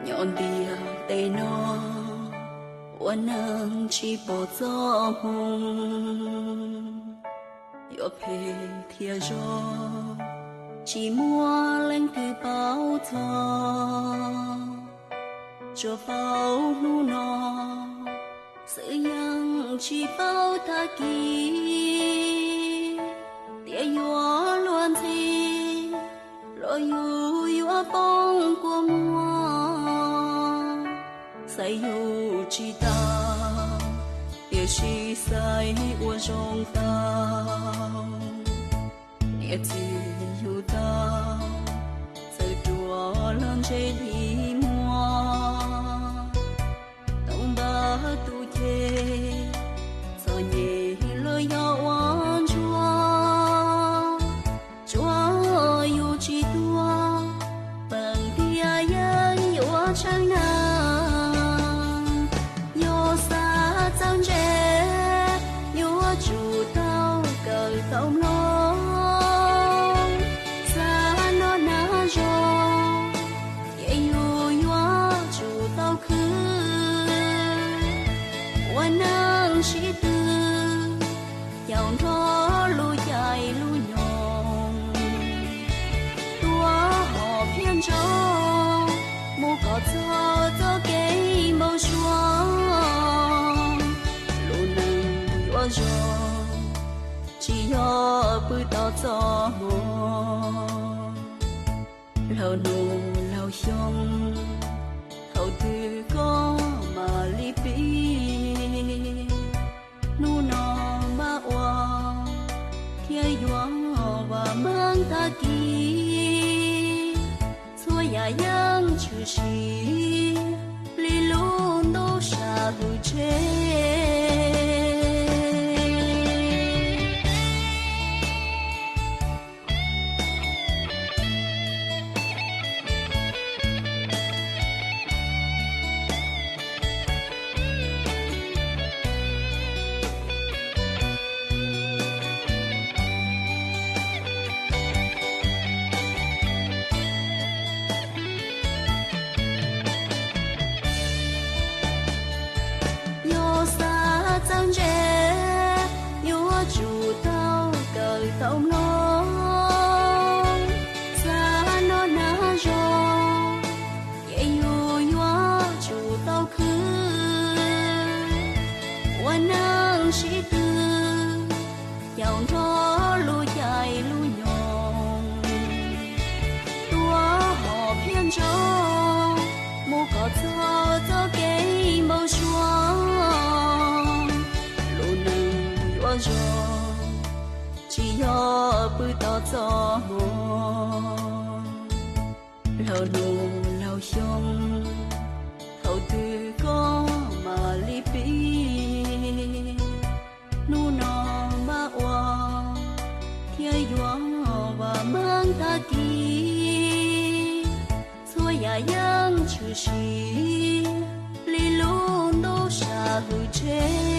Nyob ntiaj teb no ua neeg tsis pom txoj hmoo, yuav phem thiab zoo tsis muaj leej twg paub txog. Tsuas paub hnub no xwb yeej tsis paub tag kis, tias yuav luag ntxhi los yus yuav poob kua muag. Xaiv yus tsis tau, tiam sis xaiv ua zoo tau. Niam txiv yug tau, txawm ruam los ntshe dig muag. Tau npaj tus ceg, txom nyem los yog ua ntsuag. Tsuas yus tsis tuag, peem tiag yeej yuav tshee neeg. Yog xav txawj ntse, yuav tsum tau kawm tau mloog. Xav noj nag zog, ces yus yuav tsum tau khwv. Ua neeg sib tw, caum nrog lub caij lub nyoog. Tuav hom phiaj ntsaug, mus kom txog txoj kev npau suav. Lub neej yuav zoo, tsis yog pw tau txoj hmo. Laug hnub laug xyoo, thaum twg koj mam li pib. Hnub no npaj ua, thiaj yuav vam meej tag kis. Txhua yam yeej tshwm sim li lub ntuj sam hwm tsheb. Yog xav txawj ntse, yuav tsum tau kawm tau mloog. Xav noj nag zog, ces yus yuav tsum tau khwv. Ua neeg sib tw, caum nrog lub caij lub nyoog. Tuav hom phiaj ntsaug, mus kom txog txoj kev npau suav. Lub neej yuav zoo, tsis yog pw tau txoj hmo. Laug hnub laug xyoo, thaum twg koj mam li pib. Hnub no npaj ua, thiaj yuav vam meej tag kis. Txhua yam yeej tshwm sim li lub ntuj sam hwm tsheb.